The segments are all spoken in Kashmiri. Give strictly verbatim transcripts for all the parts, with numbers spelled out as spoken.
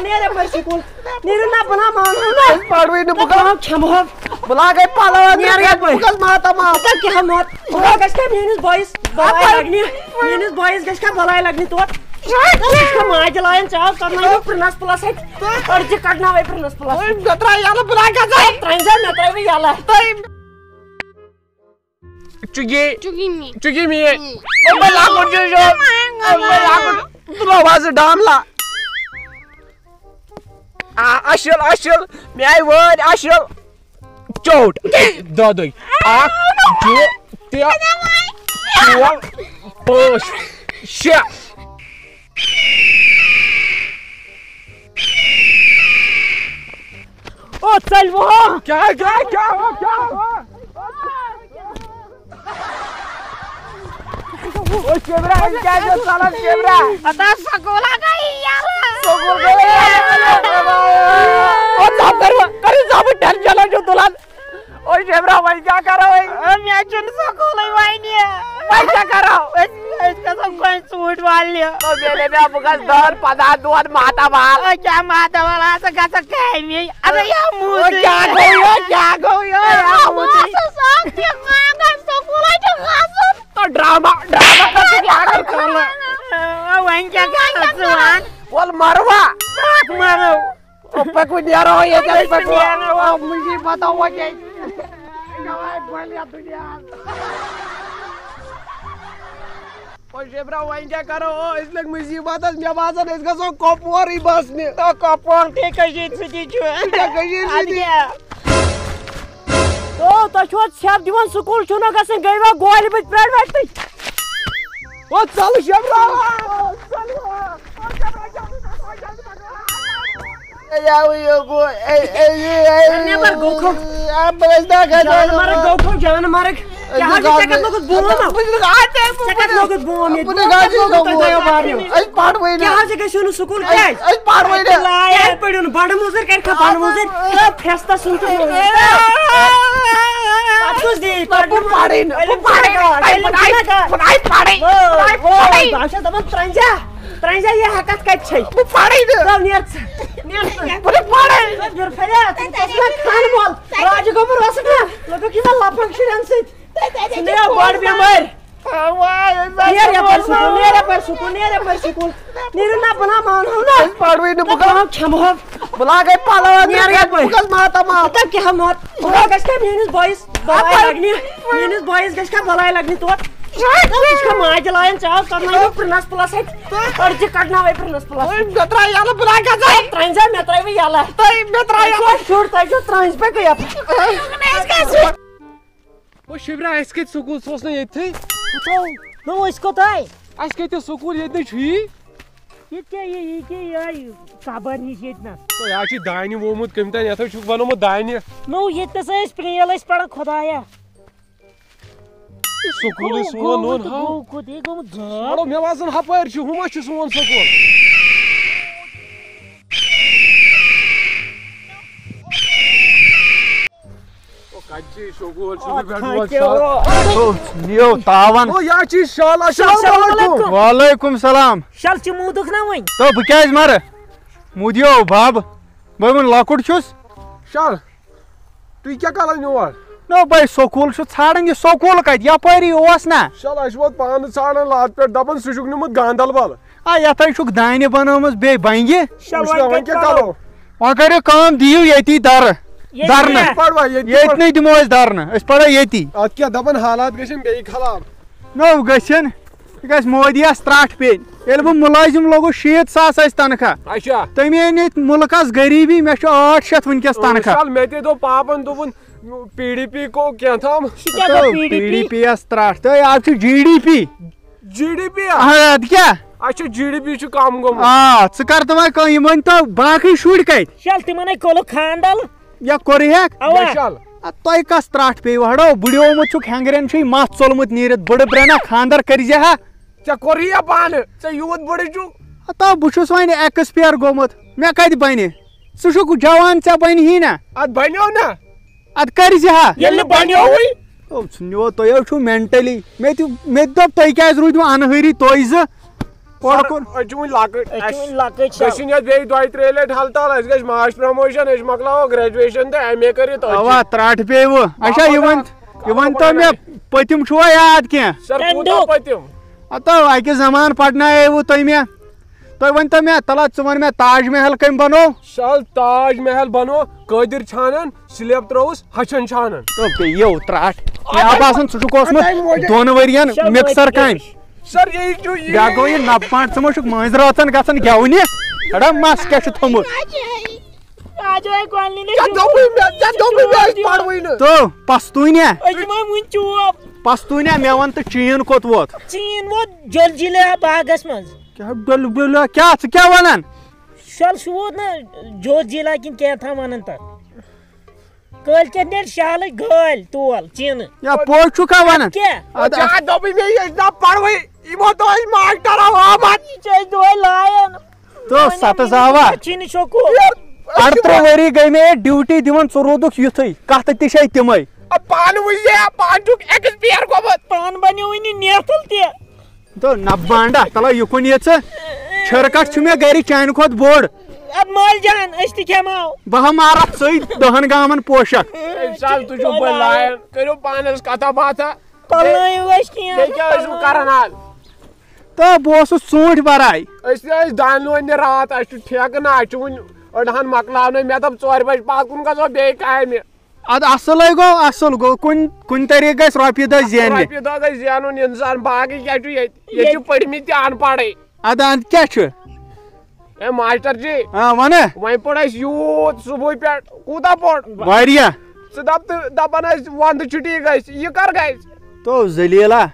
نیرِ یَپٲرۍ سکوٗل۔ نیرِو نہ، بہٕ نہ مانہو نہ۔ أسۍ پَرٕوٕے نہٕ، بہٕ بہٕ کَرٕ کَرٕ کھٮ۪مہٕ ہا۔ بہٕ لاگَے پَلو اَتھ نیرٕ پٮ۪ٹھ، یَپٲرۍ۔ بہٕ کَرٕ ماتامال۔ بہٕ کَرٕ کیٛاہ مات-، بہٕ کَرٕ گژھِ کیٛاہ میٛٲنِس بٲیِس بَلاے اَپٲرۍ۔ لَگنہِ؟ میٛٲنِس بٲیِس گژھِ کیٛاہ بَلاے لَگنہِ تورٕ؟ ژٕ چھُکھ ماجہِ لایَن، ژےٚ آو کَرناوُن پرنسپلَس اَتھِ۔ أڑجہِ کَڑناوَے پرنسپلَس۔ مےٚ درٛاے یَلہٕ، بہٕ لاگہٕ گژھٕ۔ ترٛٲنۍ زٮ۪و، مےٚ ترٛٲیوٕے یَلہٕ۔ تُہۍ چُگی۔ چُگی می۔ چُگی می۔ او بھائی لاکھ منجو جو۔ او بھائی لاکھ منجو۔ تُلو واز ڈاملا۔ آ، اَشِل، اَشِل۔ مےٚ آیہِ وٲرۍ اَشِل۔ چوٹ۔ دۄدٕے۔ اَکھ، زٕ، ترٛےٚ، ژور، پانٛژھ، شےٚ۔ او ژٔلۍ وۄنۍ۔ کیٛاہ، کیٛاہ، کیٛاہ ہو، کیٛاہ ہو؟ او شیبرا، أمۍ کیٛازِ اوس ژَلان شیبرا؟ ہتا سکوٗل ہا گٔیے یَلہٕ۔ سکوٗل گٔیے یَلہٕ۔ او ژَپ کٔرِو، کٔرِو ژَپٕے، ٹٮ۪نشَن چھُ تُلان۔ او شیبرا، وۄنۍ کیٛاہ کَرو أسۍ؟ او مےٚ چھُنہٕ سکوٗلٕے وۄنۍ۔ وۄنۍ کیٛاہ کَرو؟ أسۍ، أسۍ گژھو کۄنہِ ژوٗنٛٹھۍ والنہِ۔ او مےٚ دَپیٛاو بہٕ گژھٕ دَہَن پنٛدہَن دۄہَن ماتامال۔ او کیٛاہ ماتامال آسان، گژھان کامہِ۔ اَدٕ یا او موٗدٕے۔ کیٛاہ گوٚو یہِ؟ کیٛاہ گوٚو یہِ؟ یا او موٗدٕے۔ بہٕ ٲسٕس اَکھ تہِ مانٛگان سکوٗل ہا چھُ گژھُن۔ او ڈرٛاما، ڈرٛاما کَر ژٕ لاگان کَرُن؟ او وۄنۍ کیٛاہ کَرو ژٕ وَن؟ وَل مَروا۔ اَکھ مَرو۔ او پکو نیرو ییٚتہِ، أسۍ پکو۔ نیرو۔ او مُجی بتاو وۄنۍ کیٛاہ۔ گواہے بٔلۍ یَتھ دُنیاہَس۔ او شیبرا، وۄنۍ کیٛاہ کرو؟ او، أسۍ لٔگۍ مُصیٖبتَس، مےٚ باسان أسۍ گژھو کۄپوورٕے بَسنہِ۔ تو کۄپوور تہِ کٔشیٖرِ سۭتی چھُ۔ یہِ کیٛاہ کٔشیٖرِ اَدٕ سۭتی؟ کیٛاہ؟ تو تۄہہِ چھُوا ژھٮ۪پھ دِوان، سکوٗل چھُو نہ گژھان، گٔیوا گولہِ بٔتھۍ پرٛایویٹٕے؟ او ژَل شیبرا، ژَل۔ اے، یاوٕے یوکو، اے، اے، یہِ، اے، نٮ۪بر گوٚو کھو۔ آ، بہٕ ٲسۍ نہٕ گژھان۔ جانہٕ مرگ گوٚو کھو، جانہٕ مرگ۔ کیٛاہ حظ، ژےٚ کَتہِ لوگُتھ بوم؟ بہٕ چھُس نہٕ آ، ژےٚ ژےٚ کَتہِ لوگُتھ بوم ییٚتہِ؟ بہٕ نہٕ بوم کَتہِ گژھٕ لوگُتھ تۄہہِ دۄیو بارنیو؟ أسۍ پَرٕ وۄنۍ نہٕ۔ کیٛاہ حظ، یہِ گژھِو نہٕ سکوٗل کیٛازِ؟ أسۍ پَرٕ وۄنۍ نہٕ۔ کیٛازِ پٔرِو نہٕ؟ بَنٛڈٕ موزوٗرۍ کَرِ کھا بَنٛڈٕ موزوٗرۍ؟ تہٕ پھرٛستَس سُنٛد تہٕ موزوٗرۍ۔ پَتہٕ کُس دی؟ نہ، بہٕ پَرٕے نہٕ۔ بہٕ پَرٕے نہٕ۔ علم چھُنہ گاش، علم چھُنہ گاش۔ بہٕ پَرٕے نہٕ۔ وٲے، وٲے، بہٕ چھَس دَپان ترٛنجا۔ ترٛنجا، یہِ ہا کَتھ کَتہِ چھے؟ بہٕ پَرٕے نہٕ۔ تو نیر ژٕ، نیر ژٕ۔ بہٕ نہٕ پَرٕے۔ نیر پھٔلیا، ژٕ چھُکھ نا خانہٕ مول۔ راجہِ گوٚبُر اوسُکھ نا؟ لوٚگُکھ یِمَن لَفنٛگ شُرٮ۪ن سۭتۍ۔ ژٕ نیر بٔڑ بٮ۪مٲرۍ۔ آ، واے، أسۍ نیر یَپٲرۍ سکوٗل، نیر یَپٲرۍ سکوٗل، نیر یَپٲرۍ سکوٗل۔ نیرِو نا، بہٕ نا مانہو نا۔ أسۍ پَرٕوٕے نہٕ، بہٕ نہ کَرٕ بہٕ کھٮ۪مہو۔ بہٕ لاگَے پَلو اَتھ نیر پٮ۪ٹھ، یَپٲرۍ۔ بہٕ کَرٕ ماتامال۔ ژٕ کَتہِ کیٛاہ مات؟ ژٕ کَتہِ گژھِ کیٛاہ میٛٲنِس بٲیِس بَلاے لَگنہِ؟ میٛٲنِس بٲیِس گژھِ کیٛاہ بَلاے لَگنہِ تورٕ؟ ژٕ چھُکھ ماجہِ لایَن، ژےٚ آو کَرناوُن پرنسپلَس اَتھِ۔ أڑجہِ کَڑناوَے پرنسپلَس۔ وۄنۍ مےٚ درٛاے یَلہٕ، بہٕ نہ گژھٕ۔ ترٛٲنۍ زٮ۪و، مےٚ ترٛٲیوٕ یَلہٕ۔ تۄہہِ، مےٚ درٛاے تۄہہِ یَلہٕ۔ چھُوا شُر، تۄہہِ چھُو ترٛٲنۍ پٮ۪ٹھ یَپٲرۍ۔ أسۍ گژھو۔ او شِبرا، أسۍ کَتہِ سکوٗل؟ سُہ اوس نہٕ ییٚتھٕے۔ نو، أسۍ کوٚت آے؟ اَسہِ کَتہِ اوس سکوٗل؟ ییٚتہِ نَے چھُ یی۔ ییٚتہِ کیٛاہ یہِ، یہِ کیٛاہ یہِ آے قبر ہِش ییٚتہِ نَس؟ تۄہہِ حظ چھُ دانہِ وومُت کٔمۍ تام، یَتھ حظ چھُکھ بَنومُت دانہِ۔ نو، ییٚتہِ نَس ٲسۍ پرٛیل ٲسۍ پَران خۄدایا۔ یہِ سکوٗلٕے گوٚو، سون گوٚو نوٚن تہٕ ہاو۔ گوٚو کوٚت؟ یہِ گوٚمُت غٲب۔ مطلب، مےٚ باسان ہَپٲرۍ چھُ، ہُہ ما چھُ سون سکوٗل؟ او، کَتہِ چھُ یہِ سکوٗل؟ چھُ او، مےٚ پٮ۪ٹھ تھٔکِو۔ ووت شال۔ او، یہِ تاوَن۔ او، یہِ حظ چھُ یہِ شال۔ السلام علیکُم۔ وعلیکُم سلام۔ شال چھِ موٗدُکھ نا وۄنۍ؟ تو بہٕ کیٛازِ مَرٕ؟ موٗدیو بَب۔ بہٕ وۄنۍ لۄکُٹ چھُس۔ شال۔ تُہۍ کیٛاہ کَران یور؟ نو بھائی، سکوٗل چھُ ژھانڈان، یہِ سکوٗل کَتہِ؟ یَپٲری اوس نا۔ شال، اَسہِ ووت پانہٕ ژھانڈان لاتہٕ پٮ۪ٹھ، دَپان سُہ چھُکھ نیوٗمُت گانٛدربل۔ آ، یَتھ حظ چھُکھ دانہِ بَنٲومٕژ بیٚیہِ بَنٛگہِ۔ شال، وٕچھ نا، وۄنۍ وۄنۍ کیٛاہ کیٛاہ کَرو؟ کَرو؟ وۄنۍ کٔرِو کٲم، دِیِو ییٚتی دَرٕ۔ ییٚتی دَرنہٕ۔ نہ۔ پَرواے، ییٚتی ییٚتہِ پَر- نٕے دِمو أسۍ دَرنہٕ، أسۍ پَرو ییٚتی۔ اَتھ کیٛاہ دَپان، حالات گژھن بیٚیہِ خراب۔ نو گژھن، یہِ گژھِ مودیَس ترٛٹھ پیٚنۍ۔ ییٚلہِ بہٕ مُلٲزِم لوٚگُس، شیٖتھ ساس ٲسۍ تنخواہ۔ اچھا۔ تٔمۍ أنۍ ییٚتہِ مُلکَس غریٖبی، مےٚ چھُ ٲٹھ شیٚتھ وٕنکیٚس تنخواہ۔ شال، مےٚ تہِ دوٚپ پاپَن، دوٚپُن، پی ڈی پی کو کینٛہہ تام۔ سُہ کیٛاہ گوٚو تو P D P? P D P یَس ترٛٹھ، تہٕ آز چھُ G D P. G D P ہا؟ آ، اَدٕ کیٛاہ؟ اچھا، جی ڈی پی چھُ کَم گوٚمُت۔ آ، ژٕ کر تہٕ وۄنۍ کٲم، یہِ ؤنۍ تو باقٕے شُرۍ کَتہِ؟ شال، تِمَن ہے کوٚلُکھ خانٛدَل۔ یا کوٚرُے ہیٚکھ؟ اوا۔ یا شال۔ اَدٕ تۄہہِ کَس ترٛٹھ پیٚیہِ وَڑو؟ بُڈیومُت چھُکھ، ہٮ۪نٛگرٮ۪ن چھُے مَس ژوٚلمُت نیٖرِتھ، بٕڈٕ برٛنہ خانٛدر کٔرۍ زِ ہا۔ ژےٚ کوٚرُے یا پانہٕ؟ ژےٚ یوٗت بٕڈٕ چھُکھ۔ ہتا، بہٕ چھُس وۄنۍ ایکسپیر گوٚمُت، مےٚ کَتہِ بَنہِ؟ ژٕ چھُکھ جوان، ژےٚ بَنہِ ہی نہ۔ اَدٕ بَنیو نہ۔ اَدٕ کَرِ زِ ہا۔ ییٚلہِ نہٕ بَنیووُے۔ او، ژٕ نِوو، تُہۍ حظ چھِو مینٹلی۔ مےٚ تہِ، مےٚ تہِ دوٚپ، تُہۍ کیٛازِ روٗدِو اَنہٲری تُہۍ زٕ؟ پوٚر سر، کوٚر۔ أسۍ چھِ وٕنہِ لۄکٕٹۍ۔ أسۍ چھِ وٕنہِ لۄکٕٹۍ، سر۔ گٔژھِنۍ یتھ بیٚیہِ دۄیہِ ترٛیٚیہِ لٹہِ ہلتل، اسہِ گژھِ ماس پروموشن، أسۍ مۄکلاوو گریجویشن تہٕ ایم اے کٔرِتھ أتھۍ۔ اوا، ترٛٹھ پیٚیہِ وٕ۔ اچھا، یہِ ؤنۍ، یہِ ؤنۍ تو مےٚ، پٔتِم چھُوا یاد کینٛہہ؟ سر، تَمہِ کوٗتاہ دۄہ۔ پٔتِم؟ ہتو، اکہِ زمان پرنایے وٕ تُہۍ مےٚ۔ تُہۍ ؤنۍ تو مےٚ، تلا، ژٕ وَن مےٚ، تاج محل کٔمۍ بنوو؟ سر، تاج محل بنوو قٲدر چھانن، سلیب ترٲوٕس ہچھن چھانن۔ تو بیٚیہِ یو ترٛٹھ۔ مےٚ آو باسان، ژٕ چھُکھ اوسمُت دۄن ؤرین شےٚ مکسر ؤری کامہِ۔ سر، یی چھُ یی۔ بیٛاکھ گوٚو یہِ نبہٕ پانٛڈ، ژٕ ما چھُکھ مٲنٛزِ رٲژن گژھان گٮ۪ونہِ؟ ہڑا مس کیٛاہ چھُ تھوٚمُت؟ آ جاے کۄلہِ نِش ژےٚ دوٚپُے مےٚ، ژےٚ دوٚپُے مےٚ أسۍ پروٕے نہٕ۔ تو پستوٗنیا، أسۍ دِمو وُنہِ چوب۔ پستوٗنیا، مےٚ وَن تہٕ چین کوٚت ووت؟ چین ووت جلجیلا باغس منٛز۔ کیٛاہ ڈُل ڈُل کیٛاہ، ژٕ کیٛاہ وَنان؟ شل سُہ ووت نہٕ جلجیلا کِنۍ کینٛہہ تام وَنان تَتھ۔ کٲلۍ کٮ۪تھ نیرِ شالٕچ گٲلۍ تول چینہٕ۔ یا پوٚز چھُکھا وَنان؟ کیٛاہ؟ اَدٕ ژےٚ دوٚپُے مےٚ یہِ ٲسۍ نا پروٕے، یِمو دوٚپ أسۍ ماسٹر آو آمد۔ یہِ چھِ أسۍ دۄہے لایان۔ تو ستہٕ زاوا۔ چینہٕ شوکو۔ اَرترٕہ ؤری گٔے مےٚ ڈیوٹی دِوان، ژٕ روٗدُکھ یُتھُے، کَتھٕ تہِ چھے تِمَے۔ پانہٕ وٕچھ زِ پانہٕ چھُکھ ایکسپیر گوٚمُت۔ پان بنیو وٕنہِ نیتھل تہِ۔ تو نہ بانڈا، تَلہ یُکُن یہِ ژٕ۔ چھِرکَٹھ چھُ مےٚ گَرِ چانہِ کھۄتہٕ بوٚڑ۔ اَدٕ مٲلۍ جان، أسۍ تہِ کھٮ۪مہو۔ بہٕ ہا مارَتھ ژٕے دَہَن گامَن پوشَکھ۔ اے سال تُہۍ چھِو بٔلۍ لایان، کٔرِو پانَس کَتھا باتھا۔ پَلنٲیِو أسۍ کینٛہہ۔ بیٚیہِ کیٛاہ ٲسِو کَران آز؟ تہٕ بہٕ اوسُس ژوٗنٛٹھۍ بَرایہِ۔ أسۍ تہِ ٲسۍ دانہِ لونہِ راتھ، اَسہِ چھُ ٹھیکہٕ نہ، اَسہِ چھُ وُنہِ أڑہَن مۄکلاونَے۔ مےٚ دوٚپ ژورِ بَجہِ پَتھ کُن گژھو بیٚیہِ کامہِ۔ اَدٕ اَصٕلے گوٚو، اَصٕل گوٚو، کُنہِ کُنہِ طریٖقہٕ گژھِ رۄپیہِ دَہ زیننہِ۔ رۄپیہِ دَہ گژھِ زینُن اِنسان، باقٕے کیٛاہ چھُ ییٚتہِ؟ ییٚتہِ چھِ پٔرۍمٕتۍ تہِ اَن پَڑھٕے۔ اَدٕ اَدٕ کیٛاہ چھُ؟ اے ماسٹر جی، آ، وَنہٕ۔ وۄنۍ پوٚر اَسہِ یوٗت صُبحٲے پٮ۪ٹھ، کوٗتاہ پوٚر؟ واریاہ۔ ژٕ دَپ تہٕ دَپان ٲسۍ وَندٕ چھُٹی گژھِ، یہِ کر گژھِ؟ تو ذلیلا،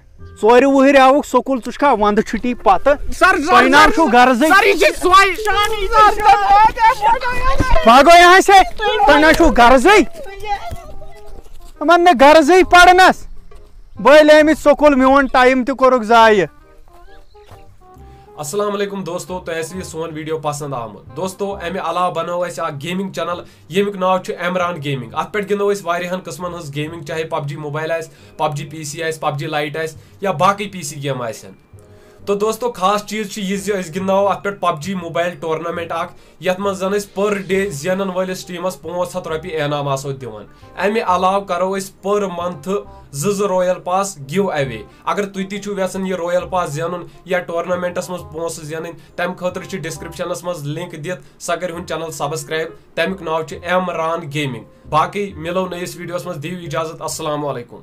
ژورِ وُہٕرۍ آوُکھ سکوٗل، ژٕ چھُکھا وَندٕ چھُٹی پَتہٕ؟ سر، سر، تۄہہِ نہ سر، چھُو غرضٕے۔ سر، یہِ چھِ سۄے۔ بھاگو یہاں سے، تۄہہِ نہ چھُو غرضٕے۔ یِمَن نہٕ غرضٕے پَرنَس۔ بٲے لیمٕتۍ سکوٗل، میون ٹایم تہِ کوٚرُکھ ضایع۔ السلام علیکم دوستو، تۄہہِ آسِوٕ یہِ سون ویڈیو پسند آمُت۔ دوستو، امہِ علاوٕ بنٲو اسہِ اکھ گیمنگ چینل، ییٚمیُک ناو چھُ عمران گیمنگ۔ اتھ پٮ۪ٹھ گِنٛدو أسۍ واریاہن قٕسمن ہٕنٛز گیمنگ، چاہے پب جی موبایل آسہِ، پب جی پی سی آسہِ، پب جی لایٹ آسہِ، یا باقٕے پی سی گیمہٕ آسن۔ تہٕ دوستو، خاص چیٖز چھُ یہِ زِ أسۍ گِنٛدناوو اتھ پٮ۪ٹھ پب جی موبایل ٹورنامنٹ اکھ، یتھ منٛز زن أسۍ پر ڈے زینن وٲلِس ٹیمس پانٛژھ ہتھ رۄپیہِ انعام آسو دِوان۔ امہِ علاوٕ کرو أسۍ پر منتھ زٕ زٕ رویل پاس گیو اوے۔ اگر تُہۍ تہِ چھِو یژھان یہِ رویل پاس زینُن یا ٹورنامنٹس منٛز پونٛسہٕ زینٕنۍ، تمہِ خٲطرٕ چھِ ڈسکرپشنس منٛز لنک دِتھ، سۄ کٔرِہُن چینل سبسکرایب۔ تمیُک ناو چھُ عمران گیمنگ۔ باقٕے مِلو نٔیِس ویڈیوس منٛز، دِیِو اجازت، السلام علیکم۔